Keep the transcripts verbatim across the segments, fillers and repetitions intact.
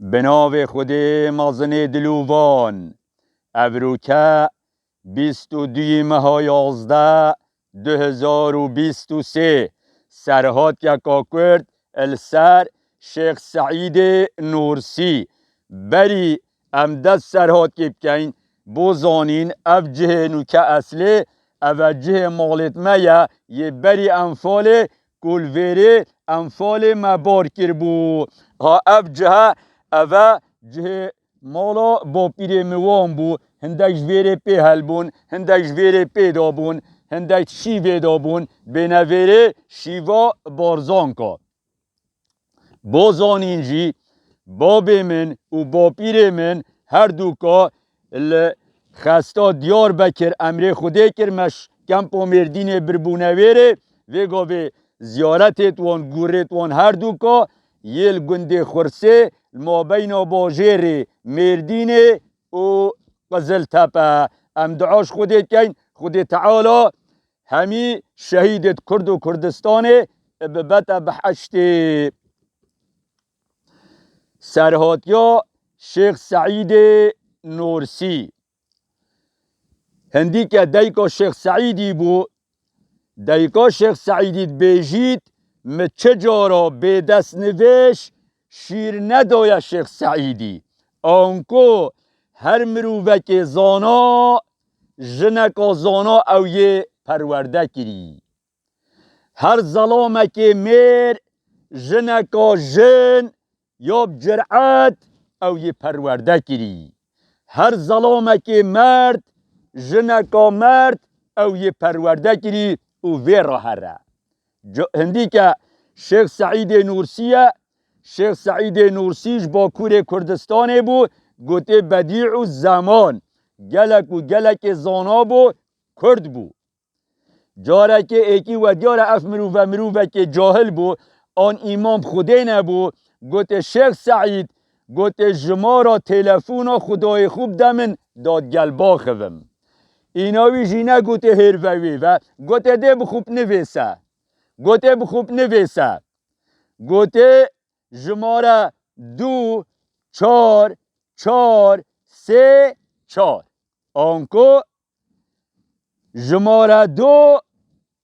Bi navê Xwedê mezinê dilovan. Evroke bîst û duyê meha yazdeh du hezar û bîst û sê, serhatkeka Kurd li ser Şêx Seîdê Nûrsî. Berî em dest serhatkê bikeyn, bo zanîn ev cihê nûke eslê, ev e cihê malêt me ye, yê berî Enfalê, ku li vêrê Enfalê me bar kiribû. Ha ev cihe, ev e cihê mala bapîrê min wan bû. Hindek ji vêrê pê helbûn, hindek ji vêrê pê dabûn, hindek şîvê dabûn, bêne vêrê şîva Barzanka. Bo zanîn jî, babê min û bapîrê min her dûka li Xesta Diyarbekir emrê Xwedê kir, me ş-, kempa Mêrdînê birbûne vêrê, vê gavê ziyaretê wan, gurê wan her dûka yê li gundê Xursê, li mabeyna bajêrê Mêrdînê û Qiziltepe. Em dua ji Xwedê dikeyn, Xwedê Teala hemî şehîdêt Kurd û Kurdistanê bibete biheştê. Serhatiya Şêx Seîdê Nûrsî. Hindîke dayika Şêx Seîdî bû. Dayika Şêx Seîdî dibêjît, min çi cara bê destnivêj şîr nedaye Şêx Seîdî. Anku her mirovekê zana, jineka zana ew yê perwerde kirî. Her zelamekê mêr, jineka jin ya bi ciret ew yê perwerde kirî. Her zelamekê merd, jineka merd ew yê perwerde kirî û vê re here. Ca-, hindîke Şêx Seîdê Nûrsî ye. Şêx Seîdê Nûrsî ji Bakurê Kurdistanê bû, gotê Bedî û Zeman. Gelek û gelekê zana bû, Kurd bû. Carekê êkî we diyar e, ev mirove mirovekê cahil bû, an îman bi Xwedê nebû, gotê, Şêx Seîd, gotê, jimara telefona Xwedayê xwe bide min, da digel baxivim. Îna wî jî negotê hêr ve wê ve, gotê, dê bi xwe binivîse. Gotê, bi xwe binivîse. Gotê, jimare du, çar, çar, sê, çar. Anku jimare du,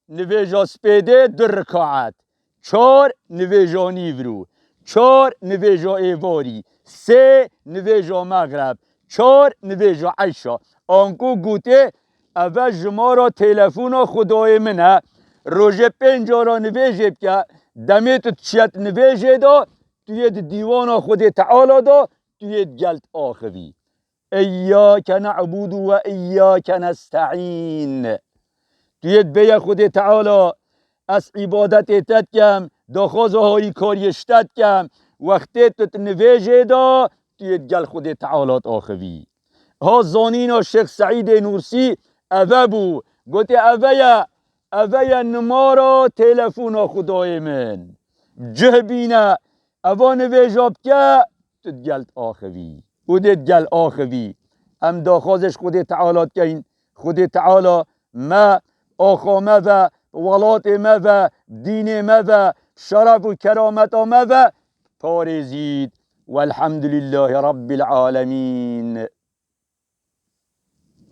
nivêja spêdê du rikaet. Çar, nivêja nîvro. Çar, nivêja êvarî. Sê, nivêja mexreb. Çar, nivêja eyşa. Anku gotê, ev e jimara telefona Xwedayê min e. Rojê pênc cara nivêjê bike. Demê tu diçiye di nivêjê de, tu yê di dîwana Xwedê Teala de, tu yê digel diaxivî. Îyyâke ne'budu ve îyyâke nesta'în. Tu yê dibêye Xwedê Teala, ez îbadetê te dikem, daxwaza harîkariyê ji te dikem. Wextê tu di nivêjê de, tu yê digel Xwedê Teala diaxivî. Ha zanîna Şêx Seîdê Nûrsî eve bû. Gotê, eve ye, eve ye nimara telefona Xwedayê min. Cih bîne, eva nivêja bike, tu digel diaxivî. Û dê digel axivî. Em daxwazê ji Xwedê Teala dikeyn. Xwedê Teala me, axa me ve, welatê me ve, dînê me ve, şeref û kerameta me ve parêzît. Welhamdulillahî Rabbil alemîn.